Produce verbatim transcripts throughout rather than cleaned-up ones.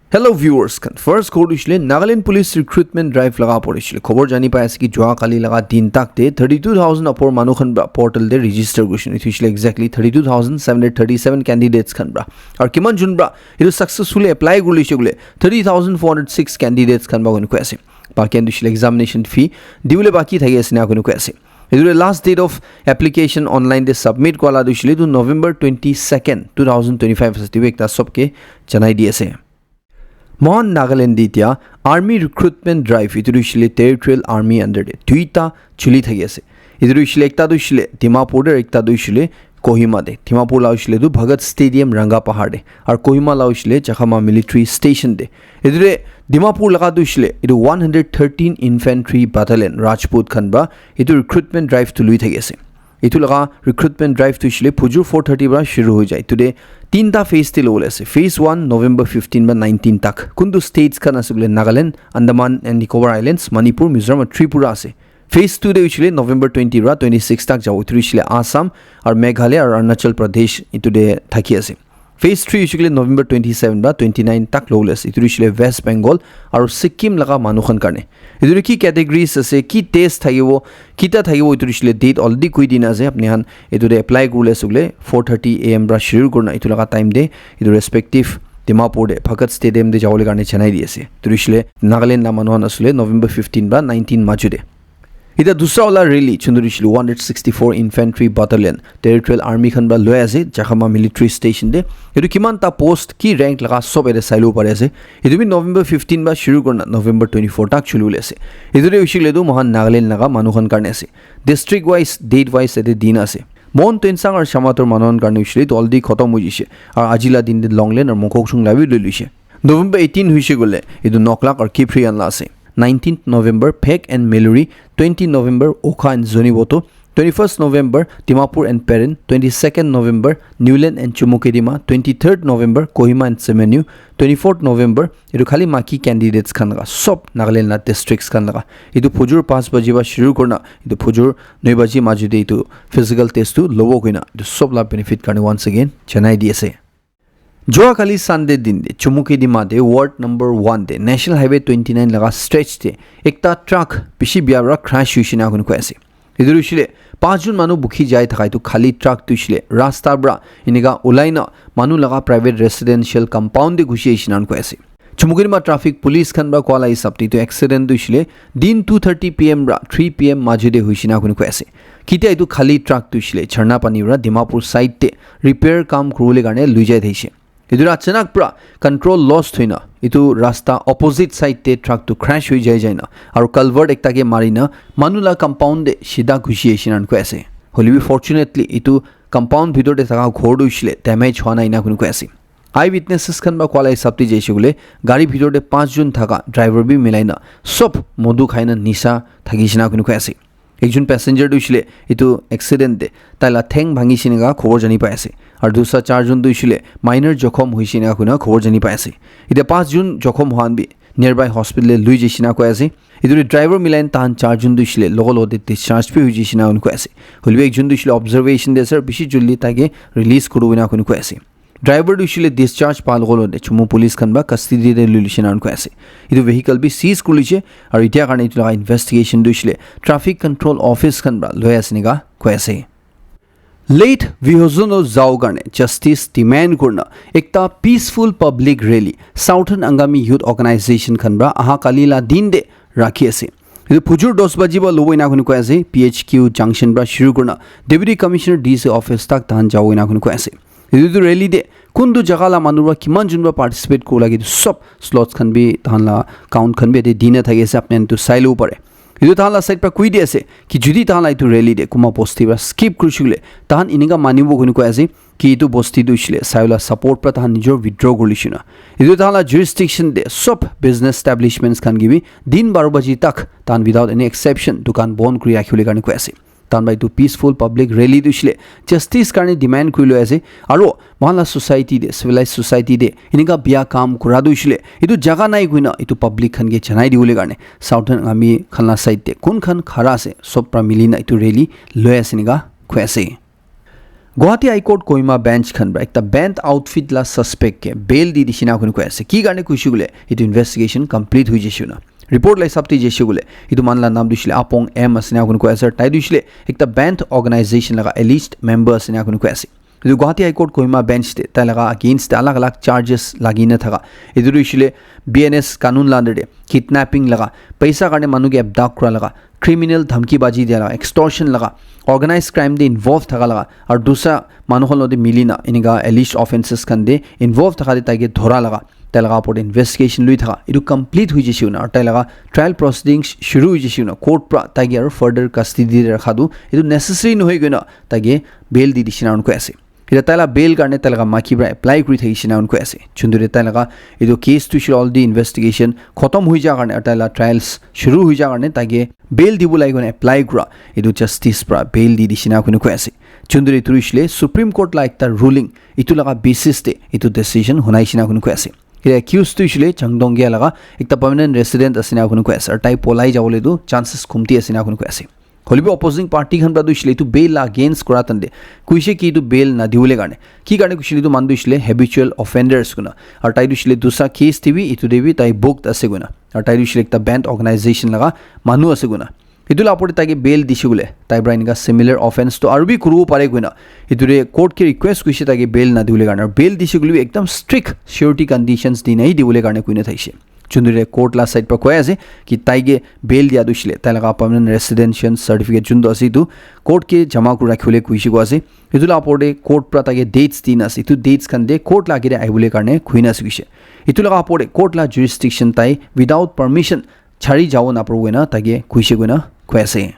Hello viewers khan, first khobor tu hoishe le Nagaland Police Recruitment Drive laga opor te hoishe le khobor jani pai ase ki jua kali laga din tak te thirty two thousand upor manu khan pra portal te register kurishe. Etu hoishe le exactly thirty two thousand seven hundred thirty seven candidates khan pra. Aru kiman jun pra etu successfully apply kuri lise koile thirty thousand four hundred six candidates khan pra koi kena koi ase. Baki khan tu hoishe le examination fee dibole baki thaki ase ena koi kena koi ase. Etu last date of application online te submit kura la tu hoishe le tu November twenty second, two thousand twenty five ase. Etu ekta sob ke janai di ase. Mohan Nagaland te etia Army Recruitment Drive etu tu hoishe le Territorial Army under te duita chuli thaki ase. Etu tu hoishe le ekta tu hoishe le Dimapur te aru ekta tu hoishe le Kohima te. Dimapur la hoishe le tu Bhagat Stadium Ranga Pahar te. Aru Kohima la hoishe le Jakhama Military Station te. Etu te Dimapur laga tu hoishe le etu one hundred thirteen Infantry Battalion Rajput khan pra etu recruitment drive tu lui thaki ase. Etu laga recruitment drive tu hoishe le phujur four thirty pra shuru hoi jai. Etu te tinta phase te lobole ase. Phase one November fifteen pra nineteen tak. Kuntu states khan ase koile Nagaland, Andaman and Nicobar Islands, Manipur, Mizoram aru Tripura ase. Phase two te hoishe le November twenty pra twenty six tak jabo. Etu hoishe le Assam aru Meghalaya aru Arunachal Pradesh etu te thaki ase. Phase three hoishe koile November twenty seven pra twenty nine tak lobole ase. Etu hoishe le West Bengal aru Sikkim laga manu khan karne. Etu te ki categories ase, ki test thakibo, kita thakibo, etu hoishe le date already koi dina ase. Apni khan etu te apply kuribole ase koile four thirty A M pra shuru kurina etu laga time te etu respective Dimapur te Bhagat Stadium te jabole karne janai di ase. Etu hoishe le Nagaland la manu khan ase koile November fifteen pra nineteen majo te. Etia dusra wala rally chunduri shilu one hundred sixty four Infantry Battalion Territorial Army khan pra loi ase Jakhama Military Station te. Etu kiman ta post ki rank laga sob ete sai labo pari ase. Etu bi November fifteen pra shuru kurina November twenty four tak chuli bole ase. Etu te hoishe koile tu mohan Nagaland laga manu khan karne ase. District wise, date wise ete dina ase. Mon Tuensang aru Shamator manu khan karne hoishe koile tu already khotom hoi jishe. Aru aji la din te Longlen aru Mokokchung la bi loi loishe. November eighteen hoishe koile etu Noklak aru Kiphire khan la ase. Nineteenth November, Phek and Meluri, twenty November, Okha and Zunheboto, twenty-first November, Dimapur and Peren, twenty-second November, Niuland and Chumukedima, twenty-third November, Kohima and Semenyu, twenty-fourth November, etu khali maki candidates khan laga, sob Nagaland la districts khan laga. Etu phujur panch baji pra shuru kurina, etu phujur noi baji majo te etu physical test tu lobo koina, etu sob la benefit karne once again janai di ase. Jua kali Sunday din te Chumukedima te ward number one te National Highway twenty nine laga stretch te ekta truck bishi bia para crash hoishe na koi ase. Etu hoishe le panch jon manu bukhi jai thaka etu khali truck tu hoishe le rasta para enika ulai na manu laga private residential compound te ghusi ahishe na koi ase. Chumukedima traffic police khan para koa la hisab te etu accident tu hoishe le din two thirty P M para three P M majo te hoishe na koi ase. Kitia etu khali truck tu hoishe le Jharna Pani para Dimapur side te repair kam kuribole karne lui jai thaishe. Etu para achanak para control lost hoina etu rasta opposite side te truck tu crash hoi jai jai na aru culvert ekta ke mari na manu la compound te sida ghusi ahishe na koi ase. Hoile bi fortunately etu compound bhitor te thaka ghor tu hoishe le damage hwa nai na koi ase. Eye witnesses khan para koa la hisab te jaise koile gari bhitor te panch jon thaka driver bi milai na sob modu khai na nisa thakishe na koi ase. Ekjon passenger tu hoishe le etu accident te tai la theng bhangishe neka khobor jani pai ase. Aru dusra char jon tu hoishe le minor jokhom hoishe neka koina khobor jani pai ase. Etia panch jon jokhom hoan bi nearby hospital te lui jaishe na koi ase. Etu te driver milai na tahan char jon tu hoishe le logo logo te discharge bi hoi jaishe na koi ase. Hoile bi ekjon tu hoishe le observation te ase aru bishi jaldi tai ke release kuri bo na koi ase. Driver tu hoishe le discharge pa logo logo te Chumu police khan para custody te lui lishe na koi ase. Etu vehicle bi seize kuri lishe aru etia karne etu laga investigation tu hoishe le traffic control office khan para loi ase neka koi ase. Late Vihozono Zhao karne justice demand kurna ekta peaceful public rally Southern Angami Youth Organization khan para aha kali la din te rakhi ase. Etu phujur dos baji ba lobo ena koi ase, P H Q junction para shuru kurna Deputy Commissioner D C office tak tahan jabo ena koi ase. Etu tu rally te kuntu jaga la manu para kiman jon para participate kura lage etu sob slots khan bi tahan la count khan bi yate dina thaki ase, apni khan tu sai lobo pare. Etu tahan la side para koi di ase ki jodi tahan la etu rally te kunba bosti para skip kuri shey koile tahan enika manibo koi ase ki etu bosti tu hoishe le sai la support para tahan nijor withdraw kuri lishe na. Etu tahan la jurisdiction te sob business establishments khan ke bi din baro baji tak tahan without any exception dukan bon kuri rakhi bole karne koi ase. Tahan para etu peaceful public rally tu hoishe le justice karne demand kuri loi ase. Aro moikhan la society te, civilized society te enika bia kam kura tu hoishe le etu jaga nai koina etu public khan ke janai dibole karne Southern Angami khan la side te kun khan khara ase sob para mili na etu rally loi ase enika koi ase. Guwahati High Court Kohima Bench khan pra ekta band outfit la suspect ke bail di dishina kuni koi ase. Ki karne kuishe kule, itu investigation complete hui jaishe na. Report la hisab te jaishe kule, itu man la naam tu shile Apong M asina kuni koi ase. Tai tu shile ekta band organization laga alleged member asina kuni koi ase. Itu Guwahati High Court Kohima Bench te tai laga against te alag alag charges lagi na thaka. Itu tu shile B N S kanun la under te kidnapping laga, paisa karne manu ke abduct kura laga, criminal dhamki baji dia laga, extortion laga, organized crime te involve thaka laga, aru dusra manu khan lote mili na enika alleged offenses khan te involve thaka te taike dhora laga, tai laga opor te investigation lui thaka, itu complete hui jaishe na, aru tai laga trial proceedings shuru hui jaishe na, court pra taike aru further custody te rakha tu itu necessary nohoi koi na taike bail di dishina koi ase. Ita tai la bail karne tai laga maki pra apply kuri thakishe na koi ase. Chundure tai laga itu case tu shile already investigation khotom hui ja karne, aru tai la trials shuru hui ja karne taike bail dibo lagi koi na apply kura itu justice pra bail di dishina koi ase. Chundure itu shile Supreme Court la ekta ruling itu laga basis te itu decision hunaishe na koi ase. Ite accused tu shile Changdong Gya laga ekta permanent resident asina koi ase. Aru tai polai jabole tu chances khumti asina koi ase. Hoilebi opposing party khan pra tu shile itu bail la against kura tande kuishe ki itu bail na diwole karne. Ki karne kuishe itu man tu shile habitual offenders kuna. Aru tai tu shile dusra case te bi itu te bi tai booked ase kuna. Aru tai tu shile ekta band organization laga manu ase kuna. Itu la opor te taike bail dishe kule, tai pra enika similar offense tu aru bi kuribo pare koina. Itu re court ke request kuishe taike bail na diwole karne. Aru bail dishe kule bi ekdam strict surety conditions di nai diwole karne koina thaishe. Chundure court la side pra koi ase ki taike bail dia tu shile, tai laga permanent residential certificate juntu ase itu court ke jama kuri rakhibole kuishe ko ase. Itu la opor te court pra taike dates di na ase. Itu dates khan te court la age te ahibole karne kuina ase kuishe. Itu laga opor te court la jurisdiction tai without permission chari jabo naparibo koina taike kuishe koina koi ase.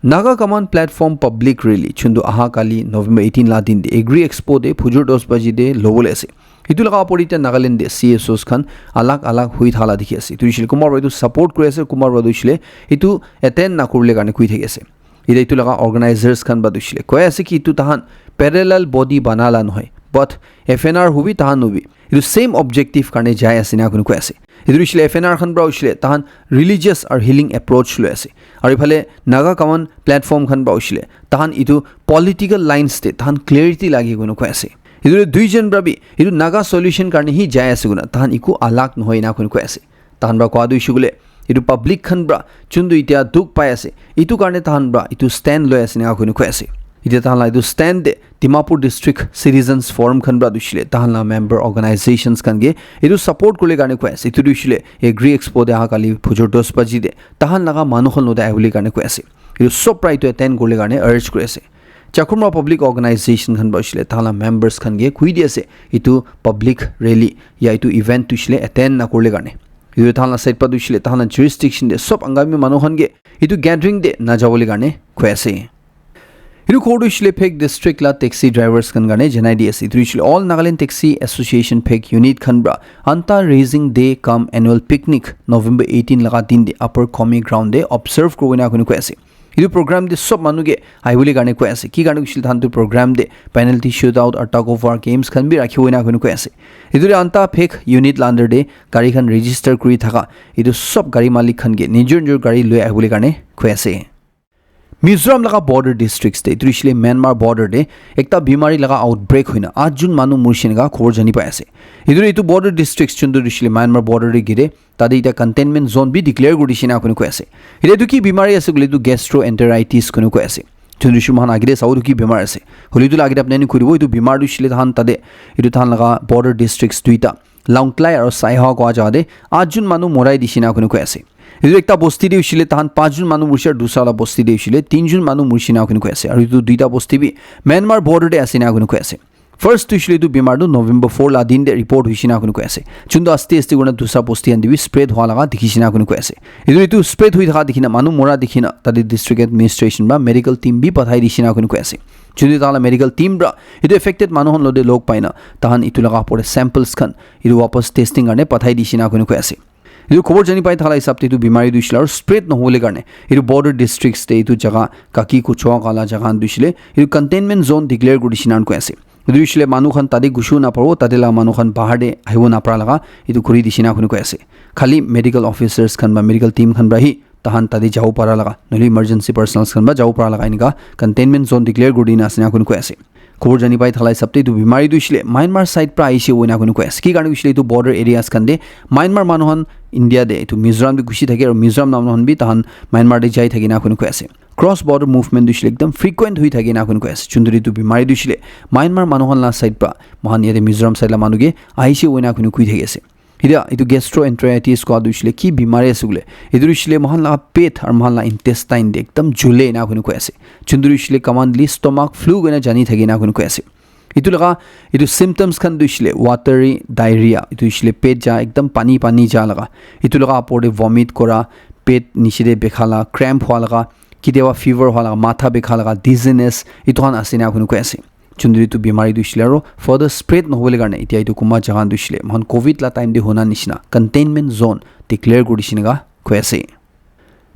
Naga Command Platform Public Rally chundu aha kali November eighteen la din de Agri Expo de phujur dos baji de lobole ase. Itu laga opor ite Nagaland de C S Os khan alag alag hui thala dikhi ase. Itu shile kumar itu support kuri ase, kumar itu shile itu attend na kurle karne kui thaki ase. Ite itu laga organizers khan ba dushile koi ase ki itu tahan parallel body banala nohoi, but F N R hubi tahan hubi itu same objective karne jai ase na kunu koi ase. Itu hoishile F N R khan pra hoishile tahan religious or healing approach loi ase. Aru iphale Naga Command platform khan pra hoishile tahan itu political lines te tahan clarity lagi kunu koi ase. Itu duijon pra bi itu Naga solution karne hi jai ase kuna tahan iku alag nohoi na kunu koi ase. Tahan pra koa tu issue kule itu public khan pra chundu itia dukh pai ase, itu karne tahan pra itu stand loi ase na kunu koi ase. Itia tahan la itu stand de Dimapur District Citizens Forum khan pra dushile tahan la member organizations khan ke itu support kurle karne koi ase. Itu dushile Agri Expo de aha kali phujor dos baji de tahan laga manu khan lode ahibole karne koi ase. Itu sob pra itu attend kurle karne urge kuri ase. Chakhumra Public Organization khan pra dushile tahan la members khan ke kui di ase itu public rally ya itu event dushile attend na kurle karne. Itu tahan la side pra dushile tahan la jurisdiction de sob Angami manu khan ke itu gathering de na jabole karne koi ase. Itu khobor tu hoishile Phek district la taxi drivers khan karne janai di ase. Itu hoishile All Nagaland Taxi Association Phek unit khan pra Anta Raising Day cum Annual Picnic November eighteen laga din de Upper Khomi ground de observe kurina kunu koi ase. Itu program de sob manu ke ahibole karne koi ase. Ki karne hoishile tahan tu program de penalty shootout or tug of war games khan bi rakhi hoina kunu koi ase. Itu de Anta Phek unit la under de gari khan register kuri thaka itu sob gari malik khan ke nijor nijor gari loi ahibole karne koi ase. Mizoram laga border districts te itu hoishile Myanmar border te ekta bimari laga outbreak hoina atjon manu murishe neka khobor jani pai ase. Itu itu border districts chundu hoishile Myanmar border te gire tate ita containment zone bi declare kuri dishe na kunu koi ase. Ite itu ki bimari ase kule itu gastroenteritis kunu koi ase. Chundu hoishile mohan agide sawo itu ki bimari ase. Holi itu la agide apni ani kuribo itu bimar tu hoishile tahan tate itu tahan laga border districts duita Lawngtlai aro Saiha koa jaga te atjon manu morai dishe na kunu koi ase. Etu ekta bosti te hoishile tahan panchjon manu murishe, dusra la bosti te hoishile tinjon manu murishe na kunu koi ase. Aru etu duita bosti bi Myanmar border te ase na kunu koi ase. First tu hoishile etu bimar tu November four la din te report hoishe na kunu koi ase. Chuntu aste aste kurina dusra bosti khan te bi spread hua laga dikhishe na kunu koi ase. Etu, etu spread hui thaka dikhina, manu mora dikhina, tate district administration pra medical team bi pathai dishe na kunu koi ase. Chuntu tahan la medical team pra etu affected manu khan lote log paina, tahan etu laga opor te samples khan etu wapas testing karne pathai dishe na kunu koi ase. Etu khobor jani pai thala hisab te etu bimari tu hoishile aro spread nohole karne etu border districts te etu jaga Kaki Kuchwa kala jaga khan tu hoishile etu containment zone declare kuri dishe na koi ase. Etu hoishile manu khan tate gushibo naparibo, tate la manu khan bahar te ahibo napara laga etu kuri dishe na koi ase. Khali medical officers khan ba medical team khan pra hi tahan tate jabo para laga, nohole emergency personnels khan ba jabo para laga enika containment zone declare kuri dina ase na koi ase. Khobor jani pai thala hisab te etu bimari tu hoishe le Myanmar side pra ahishe koina koi ase. Ki karne hoishe le etu border areas khan te Myanmar manu khan India te etu Mizoram te gushi thake aru Mizoram manu khan bi tahan Myanmar te jai thake na koi ase. Cross border movement tu hoishe le ekdam frequent hui thake na koi ase. Chunduri tu bimari tu hoishe le Myanmar manu khan la side pra mohan yate Mizoram side la manu ke ahishe koina koi thaki ase. Etiya etu gastroenteritis koa tu hoishe le ki bimari ase koile? Etu tu hoishe le mohan la pet aru mohan la intestine te ekdam jule na koi ase. Chunduri hoishe le commonly stomach flu koina jani thake na koi ase. Etu laga etu symptoms khan tu hoishe le watery diarrhea, etu hoishe le pet ja ekdam pani pani ja laga. Etu laga apor te vomit kora, pet niche te bekha la, cramp hua laga, kitiaba fever hua laga, matha bekha laga, dizziness, etu khan ase na koi ase. Chunduri tu bimari tu hoishe le aru further spread nohobole karne etiya etu kunba jaga tu hoishe le mohan covid la time te hona nishina containment zone declare kuri dishe neka koi ase.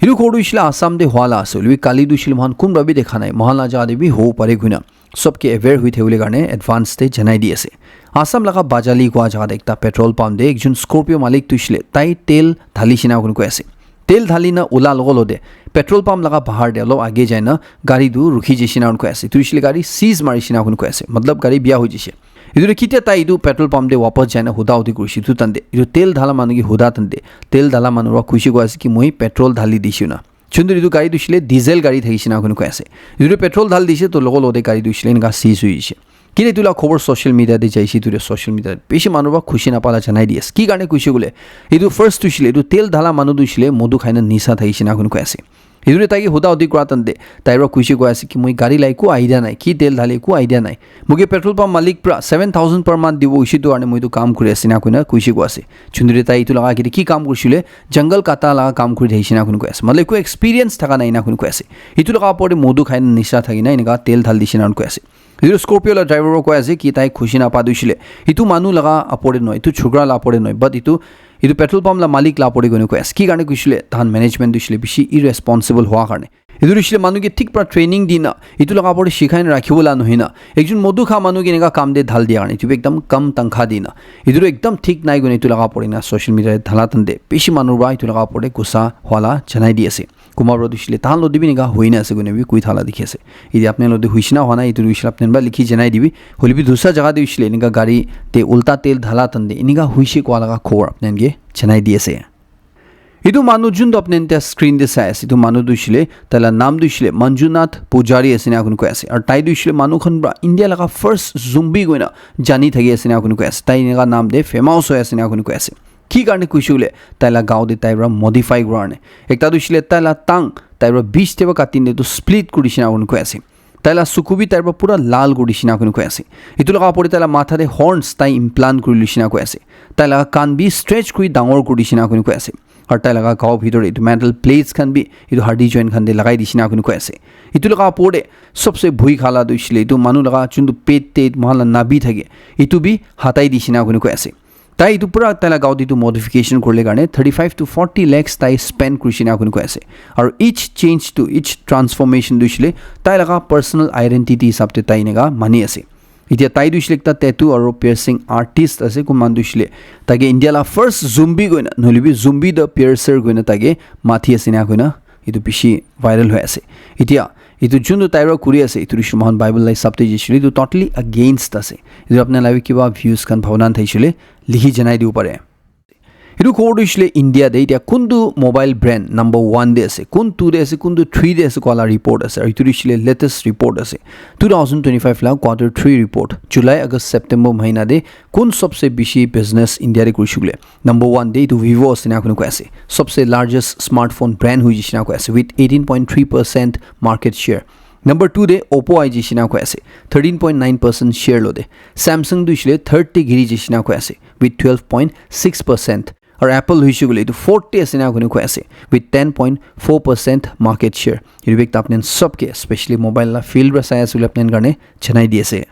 Etu khobor tu hoishe le Assam te hua la ase, hoilebi kali tu hoishe le mohan kunba bi dekha nai, mohan la jaga te bi hobo pare koina sobke aware hui thakibole karne advance te janai di ase. Assam laga Bajali koa jaga te ekta petrol pump te ekjon Scorpio malik tu hoishe le tai tel dhali shina koi ase. Tel dhali na ula logo lote petrol pump laga bahar te olop age jai na gari tu rukhi jaishe na koi ase. Tu hoishe le gari seize mari shina koi ase. Matlab gari biya hoi jaishe. Etu tu kitia tai etu petrol pump te wapas jai na huda hudi kurishe tu tante. Etu tel dhala manu ke huda tante. Tel dhala manu wa kuishe koi ase ki moi petrol dhali dishe na. Chunduri tu gari tu hoishe le diesel gari thakishe na koi ase. Etu tu petrol dhali dishe to logo lote gari tu hoishe le eneka seize hoi jaishe. Kile etu la khobor social media te jaishe, etu te social media te bishi manu pra khushi napa la janai di ase. Ki karne khushi koile? Etu first tu hoishe le, etu tel dhala manu tu hoishe le, modu khai na nisa thakishe na koi ase. Etu te tai ke huda hudi kura tante, tai pra khushi koi ase ki moi gari la eku idea nai, ki tel dhali eku idea nai. Moke petrol pump malik pra seven thousand per month dibo hoishe tu karne moi tu kam kuri ase na koi na khushi koi ase. Chunduri tai etu laga agete ki kam kurishe le, jungle kata laga kam kuri thakishe na koi ase. Matlab eku experience thaka nai na koi ase. Etu laga apor te modu khai na nisa thaki na eneka tel dhali dishe na koi ase. Etu Scorpio la driver para koi ase ki tai khushi napa tu hoishe le. Etu manu laga apor te nohoi, etu chokra la apor te nohoi, but etu, etu petrol pump la malik la apor te koina koi ase. Ki karne koishe le, tahan management tu hoishe le bishi irresponsible hua karne. Etu hoishe le manu ke thik para training di na, etu laga apor te shikhai na rakhibo la nohoi na, ekjon modu kha manu ke eneka kam te dhal dia karne, etu bi ekdam kam tangkha di na. Etu tu ekdam thik nai koina etu laga apor te na social media te dhala tante bishi manu para etu laga apor te gussa hua la janai di ase. Kunba para tu hoishe le tahan lo te bi eneka hoi na ase koina bi koi thala dikhi ase. Etiya apni lo te hoishe na hua nai, etu tu hoishe le apni para likhi janai dibi. Hoile bi dusra jaga te hoishe le eneka gari te ulta tel dhala tante eneka hoishe koa laga khobor apni ke janai di ase. Etu manu jun tu apni te screen te sai ase, etu manu tu hoishe le tai la naam tu hoishe le Manjunath Pujari ase na koi ase. Aru tai tu hoishe le manu khan para India laga first zombie koina jani thaki ase na koi ase. Tai eneka naam te famous hoi ase na koi ase. Ki karne koishe koile, tai la gao te tai para modify kura karne. Ekta tu hoishe le tai la tang tai para beech te para kati ne tu split kuri dishe na koi ase. Tai la suku bi tai para pura lal kuri dishe na koi ase. Etu laga apor te tai la matha te horns tai implant kuri dishe na koi ase. Tai laga kan bi stretch kuri dangor kuri dishe na koi ase. Aru tai laga gao bhitor te etu metal plates khan bi etu hardi joint khan te lagai dishe na koi ase. Etu laga apor te sobse bhui khala tu hoishe le etu manu laga jun tu pet te mohan la nabi thake, etu bi hatai dishe na koi ase. Tai etu pura tai la gao te etu modification kurile karne thirty five to forty lakhs tai spend kurishe na koi ase. Aru each change to each transformation tu hoishe le tai laga personal identity hisab te tai eneka mani ase. Etiya tai tu hoishe le ekta tattoo aru piercing artist ase, kunba tu hoishe le tai ke India la first zombie koina, nohole bi zombie the piercer koina tai ke mati ase na koina etu bishi viral hoi ase. Etiya etu jun tu tai para kuri ase, etu hoishe le mohan Bible la hisab te jaishe le etu totally against ase. Etu apni la bi kiba views khan bhabna thakishe le likhi janai dibo pare. Etu khobor tu hoishe le India te etiya kuntu mobile brand number one te ase, kun two te ase, kuntu three te ase koa la report ase. Aru etu tu hoishe le latest report ase. Two thousand twenty-five la quarter three report, July, August, September mahina te kun sobse bishi business India te kurishe koile, number one te etu Vivo ase na koi ase. Sobse largest smartphone brand hoi jaishe na koi ase with eighteen point three percent market share. Number two te Oppo ai jaishe na koi ase, thirteen point nine percent share lo te. Samsung tu hoishe le third te giri jaishe na koi ase with twelve point six percent. Aru Apple hoishe koile etu fourth te ase na koi ase with ten point four percent market share. Etu bi ekta apni khan sobke, especially mobile la field para sai ase koile apni khan karne janai di ase.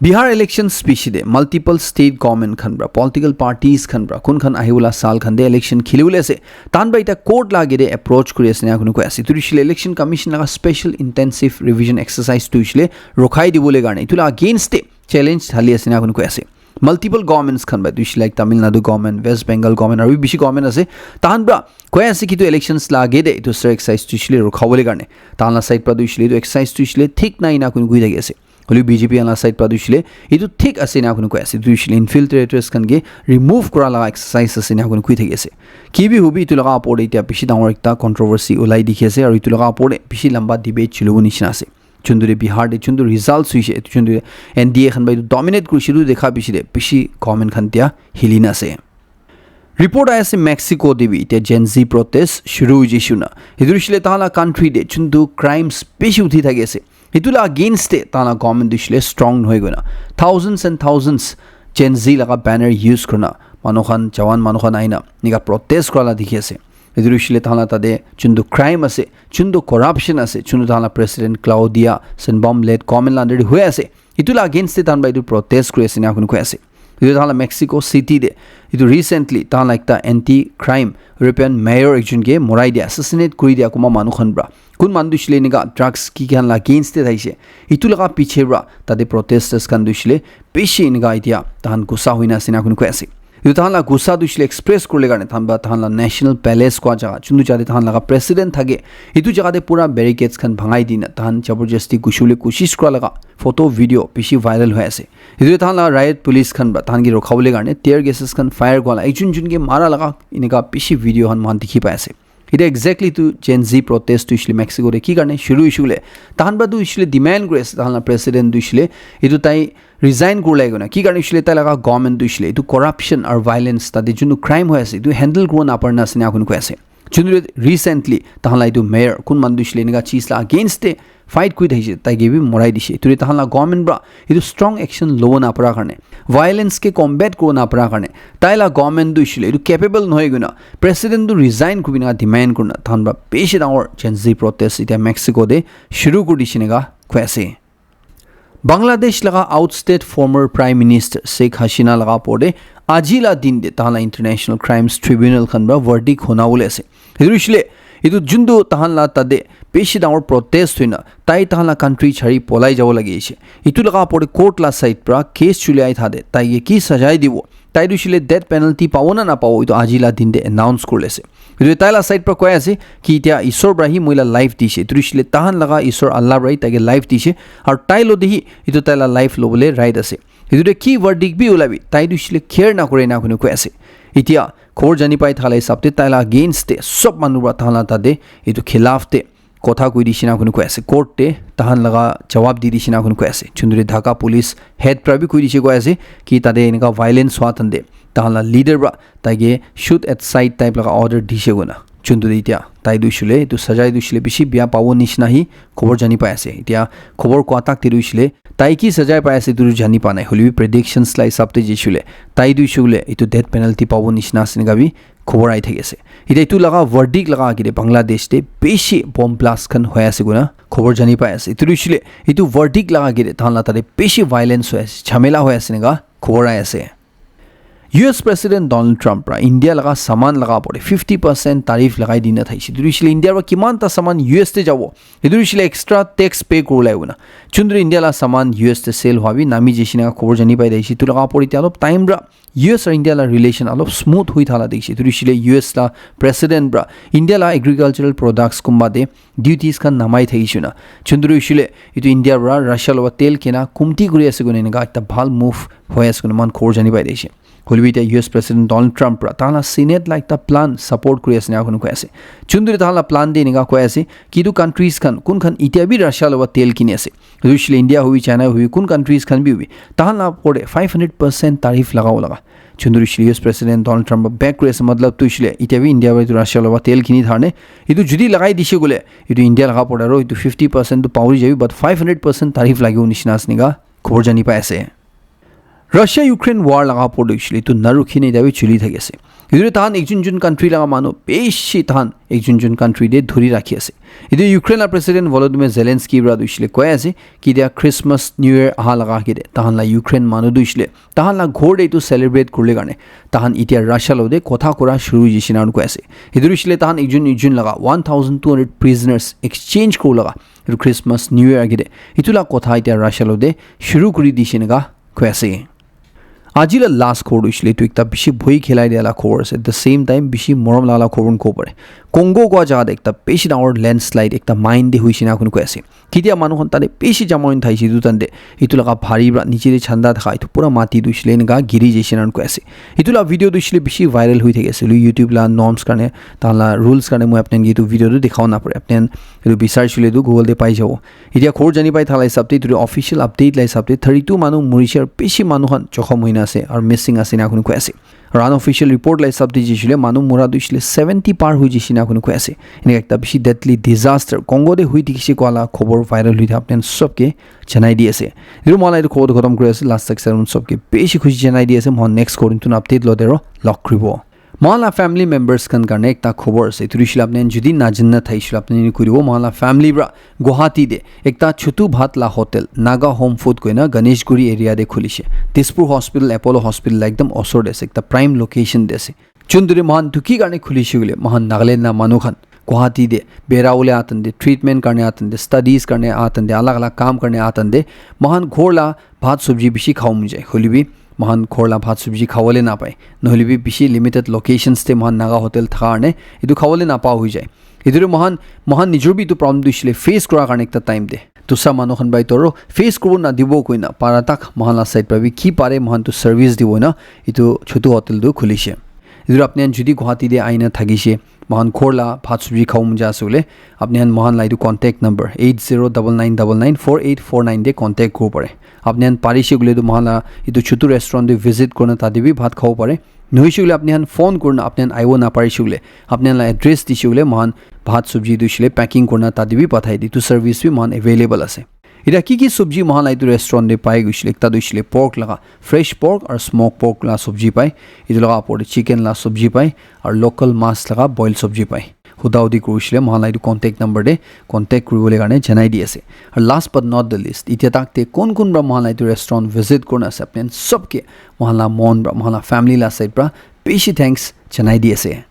Bihar elections piche te multiple state government khan para, political parties khan para, kun khan ahi wala saal khan te election kheli bole ase, tahan para eta court la age te approach kuri ase na koi ase. Etu hoishe le election commission laga special intensive revision exercise tu hoishe le rukhai dibole karne etu la against te challenge dhali ase na koi ase. Multiple governments khan para, tu hoishe le Tamil Nadu government, West Bengal government, aru bi bishi government ase, tahan para koi ase ki etu elections la age te etu exercise tu hoishe le rukha bole karne. Tahan la side para tu hoishe le etu exercise tu hoishe le thik nai na koi thaki ase. Hoilebi B J P la side pra tu hoishe le etu thik ase ena koi koi ase. Etu hoishe le infiltrators khan ke remove kura laga exercise ase ena koi koi thaki ase. Ki bi hobi etu laga opor te etia bishi dangor ekta controversy ulai dikhi ase aru etu laga opor te bishi lamba debate chulibo nishina ase. Chundu de Bihar de chundu results hoishe, etu chundu de N D A khan ba etu dominate kurishe etu dekha bishi de bishi government khan tia hili na ase. Report ahi ase Mexico de bi etia Gen Z protest shuru hoi jaishe na. Etu hoishe le tahan la country de chundu crimes bishi uthi thaki ase. Etu la against de tahan la government hoishe le strong nohoi koina thousands and thousands Gen Z laga banner use kurina manu khan, jawan manu khan ahina enika protest kura la dikhi ase. Etu hoishe le tahan la tate chundu crime ase, chundu corruption ase, chundu tahan la president Claudia Sheinbaum led government la under de hoi ase. Etu la against de tahan ba etu protest kuri ase ena koi koi ase. Etu tahan la Mexico City de etu recently tahan la ekta anti crime European mayor ekjon ke morai dia, assassinate kuri dia kunba manu khan pra. Kun manu tu hoishe le enika drugs ki khan la against de thaishe. Etu laga piche pra tate protesters khan tu hoishe le bishi enika etia tahan gussa hoina ase ena koi koi ase. Etu tahan la gussa tu hoishe le express kuribole karne tahan ba tahan la National Palace kua jaga chundu jate tahan laga president thake. Etu jaga te pura barricades khan bhangai dina tahan jabardasti gushibole koshish kura laga photo video bishi viral hoi ase. Etu tahan la riot police khan pra tahan ke rukhabole karne tear gases khan fire kura la ekjon ekjon ke mara laga enika bishi video khan moikhan dikhi pai ase. Etia exactly tu Gen Z protest tu hoishe le Mexico de ki karne shuru hoishe koile tahan pra tu hoishe le demand kuri ase tahan la president tu hoishe le etu tai resign kuribole koina ki karne hoishe le tai laga government tu hoishe le etu corruption aru violence tate chundu crime hoi ase etu handle kuribo napara na ase ena koi koi ase. Chundu recently tahan la etu mayor kun manu tu hoishe le enika cheez la against de fight kuri thakishe, tai ke bi morai dishe. Etu tahan la government pra etu strong action lobo napara karne, violence ke combat kuribo napara karne, tai la government tu hoishe le etu capable nohoi koina president tu resign kuribole demand kurina tahan pra bishi dangor Gen Z protest etia Mexico de shuru kuri dishe ena koi ase. Bangladesh laga outstate former Prime Minister Sheikh Hasina laga opor de aji la din de tahan la International Crimes Tribunal khan pra verdict hona bole ase. Etu hoishe le etu chundu tahan la tate bishi dangor protest hoina tai tahan la country chari polai jabo lagi ase. Etu laga opor de court la side pra case chuliai thade tai ke ki sajai dibo, tai tu hoishe le death penalty pabo na napabo etu aji la din de announce kuri ase. Etu tai la side pra koi ase ki etia Isor pra hi moi la life dishe, etu hoishe le tahan laga Isor Allah pra hi tai ke life dishe aru tai lo de hi etu tai la life lobole right ase. Etu de ki verdict bi ulabi tai tu hoishe le care nakure ena koi koi ase. Etia khobor jani pai thala hisab te tai la against te sob manu pra tahan la tate etu khilaf te kotha koi dishe ena koi koi ase. Court te tahan laga jawab di dishe ena koi koi ase. Chunduri Dhaka police head pra bi koi dishe koi ase ki tate enika violence hua than te tahan la leader pra tai ke shoot at sight type laga order dishe koina. Chunduri etia tai tu hoishe le etu sajai tu hoishe le bishi bia pabo nishina hi khobor jani pai ase. Etia khobor kua tak te tu hoishe le tai ki sajai pai ase etu tu jani pa nai, hoilebi predictions la hisab te jaishe koile tai tu hoishe koile etu death penalty pabo nishina ase ena bi khobor ahi thaki ase. Etia etu laga verdict laga agey te Bangladesh te bishi bomb blast khan hoi ase koina khobor jani pai ase. Etu tu hoishe koile etu verdict laga agey te tahan la tate bishi violence hoi ase, jhamela hoi ase ena khobor ahi ase. U S President Donald Trump pra India laga saman laga opor te fifty percent tariff lagai dina thaishe. Etu tu hoishe koile India pra kiman ta saman U S te jabo, etu tu hoishe koile extra tax pay kuribole hoina. Chunduri India la saman U S te sale hua bi nami jaishe ena khobor jani pai thaishe. Etu laga opor te etia olop time pra U S aru India la relation olop smooth hoi thala dikhishe. Etu tu hoishe koile U S la president pra India la agricultural products kunba te duties khan namai thakishe na. Chunduri hoishe koile etu India pra Russia lowa tel kina kumti kuri ase koina enika ekta bhal move hoi ase koina moikhan khobor jani pai thakishe. Hoilebi etia U S President Donald Trump pra tahan la Senate la ekta plan support kuri ase ena koi ase. Chunduri tahan la plan te enika koi ase ki etu countries khan kun khan etia bi Russia lowa tel kini ase, etu hoishe koile India hobi, China hobi, kun countries khan bi hobi, tahan la opor te five hundred percent tariff lagabo laga. Chunduri hoishe koile U S President Donald Trump pra back kuri ase, matlab tu hoishe koile etia bi India pra etu Russia lowa tel kini tharne etu jodi lagai dishe koile etu India laga opor te aru etu fifty percent tu pauri jabi, but five hundred percent tariff lagibo nishina ase ena khobor jani pai ase. Russia Ukraine war laga opor te hoishe koile etu narukhi na etia bi chuli thaki ase. Etu tahan ekjon ekjon country laga manu bishi tahan ekjon ekjon country te dhuri rakhi ase. Etu Ukraine la President Volodymyr Zelensky pra tu hoishe koile koi ase ki etia Christmas New Year aha laga agey te tahan la Ukraine manu tu hoishe koile tahan la ghor te etu celebrate kuribole karne tahan etia Russia lowa te kotha kura shuru hoi jaishe ena koi ase. Etu tu hoishe koile tahan ekjon ekjon laga one thousand two hundred prisoners exchange kuribo laga etu Christmas New Year agey te etu la kotha etia Russia lowa te shuru kuri dishe ena koi ase. Aji la last khobor tu hoishe le etu ekta bishi bhoi khilai dia la khobor ase. At the same time, bishi morom la la khobor koi pare. Congo kua jaga te ekta bishi dangor landslide ekta mine te hoishe na koi ase. Ketia manu khan tate bishi jama hoina thaishe etu tan te, etu laga bhari pra niche te chanda thaka etu pura mati tu hoishe le eneka giri jaishe na koi ase. Etu la video tu hoishe le bishi viral hoi thaki ase. Hoile YouTube la norms karne, tahan la rules karne moi apni khan ke etu video tu dikhao na pare. Apni khan etu bisari shile tu Google te pai jabo. Etia khobor jani pai thala hisab te, etu tu official update la hisab te, thirty-two manu murishe aru bishi manu khan jokhom hoina ase aru missing ase na koi ase. Aru unofficial report la hisab te jishile manu mura tu hoishe le seventy par hoi jishe na koi ase. Eneka ekta bishi deadly disaster Congo te hoi thakishe koi la khobor viral hoi thaka apni khan sob ke janai di ase. Etu moi la etu khobor tu khatam kuri ase. Last tak saron sob ke bishi khushi janai di ase. Moi next khobor tu update lo dero log kuribo. Moi la family members khan karne ekta khobor ase. Etu hoishe le apni khan jodi na janna thaishe le apni khan kuribo. Moi la family pra Guwahati te ekta Chotu Bhat la hotel, Naga Home Food koina Ganeshguri area te khulishe. Dispur Hospital, Apollo Hospital la ekdam osor te ase, ekta prime location te ase. Chunduri mohan tu ki karne khulishe koile, mohan Nagaland la manu khan Guwahati te bera bole atan te, treatment karne atan te, studies karne atan te, alag alag kam karne atan te, mohan ghor la bhat sabji bishi khabo mon jai. Hoile bi mohan ghor la bhat sabji khabole napai. Nohole bi bishi limited locations te mohan Naga hotel thaka karne etu khabole napa hoi jai. Etu tu mohan, mohan nijor bi etu problem tu hoishe le face kura karne ekta time te dusra manu khan bai toro face kuribo nadibo koina para tak mohan la side pra bi ki pare mohan tu service dibo na etu Chotu Hotel tu khulishe. Etu apni khan jodi Guwahati te aina thakishe, mohan ghor la bhat sabji khabo mon jai ase koile, apni khan mohan la etu contact number eight zero double nine double nine four eight four nine te contact kuribo pare. Apni khan parishe koile tu mohan la etu Chotu restaurant te visit kurina tate bi bhat khabo pare. Nohoishe koile apni khan phone kurina apni khan aibo naparishe koile, apni khan la address dishe koile mohan bhat sabji tu hoishe le packing kurina tate bi pathai di. Etu service bi mohan available ase. Etia ki ki sabji mohan la etu restaurant te pai koishe le, ekta tu hoishe le pork laga, fresh pork aru smoke pork la sabji pai. Etu laga opor te chicken la sabji pai aru local mas laga boil sabji pai. Huda hudi kurishe le mohan la etu contact number te contact kuribole karne janai di ase. Aru last but not the least, etia tak te kon kon pra mohan la etu restaurant visit kurina ase, apni khan sob ke mohan la mon pra, mohan la family la side pra bishi thanks janai di ase.